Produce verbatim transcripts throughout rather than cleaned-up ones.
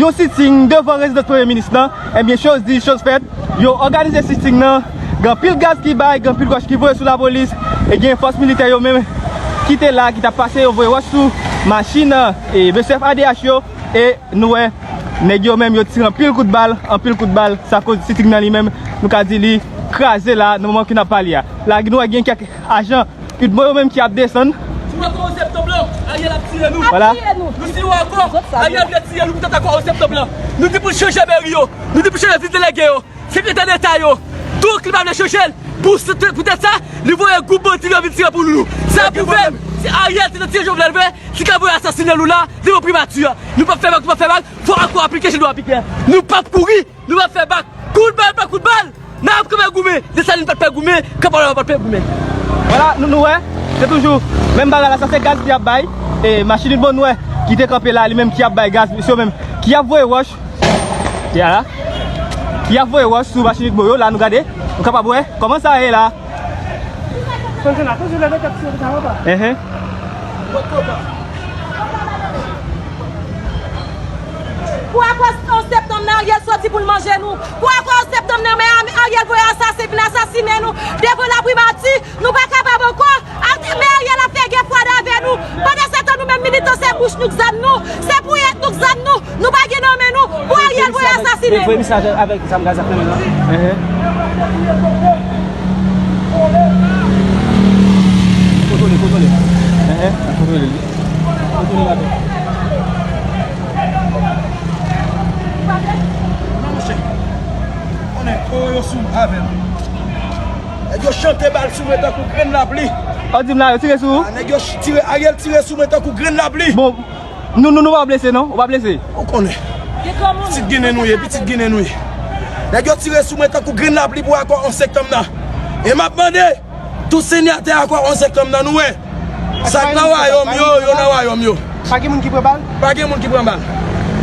Yon sitting devan rezidans premye minis lan, ebyen, choz di, choz fèt. Yo òganize sitting nan, gen anpil gaz ki bay, gen anpil wòch ki voye sou lapolis, e gen fòs militè yo menm ki te la, ki t ap pase, yo voye wòch sou machin, e, V S F A D H yo, e nou wè, nèg yo menm, yo tire anpil kout bal, anpil kout bal, sa koz sitting nan li menm, nou ka di li kraze la, nan moman ke n ap pale a. La, nou wè gen kèk ajan UDMO yo menm ki ap desann. Si w akò onz septanm lan, Ariel ap tire nou. Vwala. Nou si w akò, Ariel vle tire nou poutèt akò onz septanm lan. Nou di pou l chanje meri yo. Nou di pou l chanje vis delege yo. Sekretè deta yo. Tout li pa vle chanje l. Pou, poutèt sa, li voye gwoup bandi yo vin tire pou nou. Sa pwouve, si Ariel te tire Jovenel vre, si l ta voye asasinen nou la, devan primati a. Nou p ap fè bak, nou p ap fè bak. Fò akò aplike, jan nou aplike. Nou p ap kouri. Nou p ap fè bak. Kout bal pa kout bal. N ap kanpe goumen. Desalin pa t pè goumen. Kanpalò pa t pè goumen. Vwala, nou, nou wè. Se toujou menm bagay la. Sa se gaz li ap bay. E machin UDMO nou wè ki te kanpe la, li menm ki ap bay gaz. Misye menm ki ap voye wòch. Ya la. Ki ap voye wòch sou machin UDMO yo. La, nou gade. Nou kapab wè kòman sa ye la. Konn se la, toujou leve tèt sou sa, papa. Enhen. Pou akò onz septanm nan, Ariel soti pou l manje nou. Pou akò onz septanm nan, men Ariel voye asasen vin asasinen nou devan laprimati. Nou pa kapab ankò. Men Ariel ap fè gè fwad avè nou. Pandansetan, nou menm militan, se bouch nou k zam nou. Se pouyèt nou k zam nou. Nou pa gen nan men nou. Pou Ariel voye asasinen nou. Voye misye avèk zam gaz ak nan men l lan. Enhen. Kontwole, kontwole. Enhen, kontwole li. Kontwole l avèk. Nan monchè. Konnen kò yo sou avè l. Nèg yo chante bal sou mwen tankou grenn lapli. Ou di m la, yo tire sou ou? Ah, nèg yo ch-, tire, Ariel tire sou mwen tankou grenn lapli. Bon, nou, nou, nou pa blese, non? Ou pa blese? Ou konnen. Pitit Ginen nou ye, pitit Ginen nou ye. Nèg yo tire sou mwen tankou grenn lapli pou akò onz septanm nan. E m ap mande, tout sinyatè akò onz septanm nan, nou wè. Sa k nan wayòm yo, yo nan wayòm yo. Pa gen moun ki pran bal? Pa gen moun ki pran bal.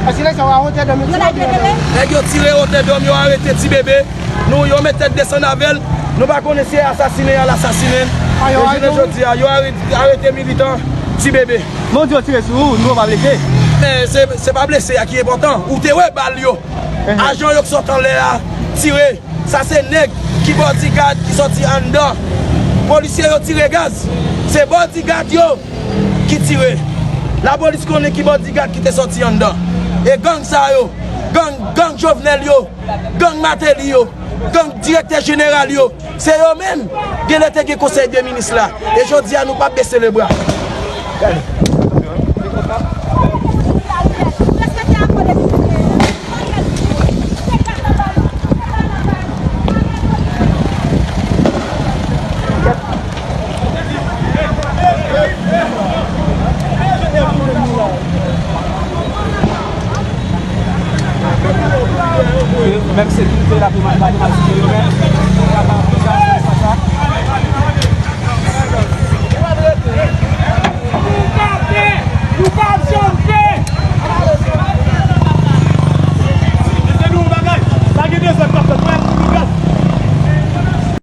Paske nèg sa yo a wotè dòm yo tire. Nèg yo tire wotè dòm yo, arete ti bebe. Nou, yo met tèt desann avè l. Nou pa konnen si e asasinen y al asasinen l. E jounen jodi a, yo are-, arete militan ti bebe. Men w di yo tire sou ou, nou pa blese. Men se, se pa blese a ki enpòtan. Ou te wè bal yo. Ajan yo k sot anlè a tire. Sa se nèg ki bodyguard ki soti anndan. Polisye yo tire gaz. Se bodyguard yo ki tire. Lapolis konnen ki bodyguard ki te soti anndan. E gang sa yo, gang, gang Jovenel yo, gang Martelly yo, gang direktè jeneral yo, se yo menm. Genlè te gen konsèy de minis la. E jodi a, nou p ap bese lebra. Gade.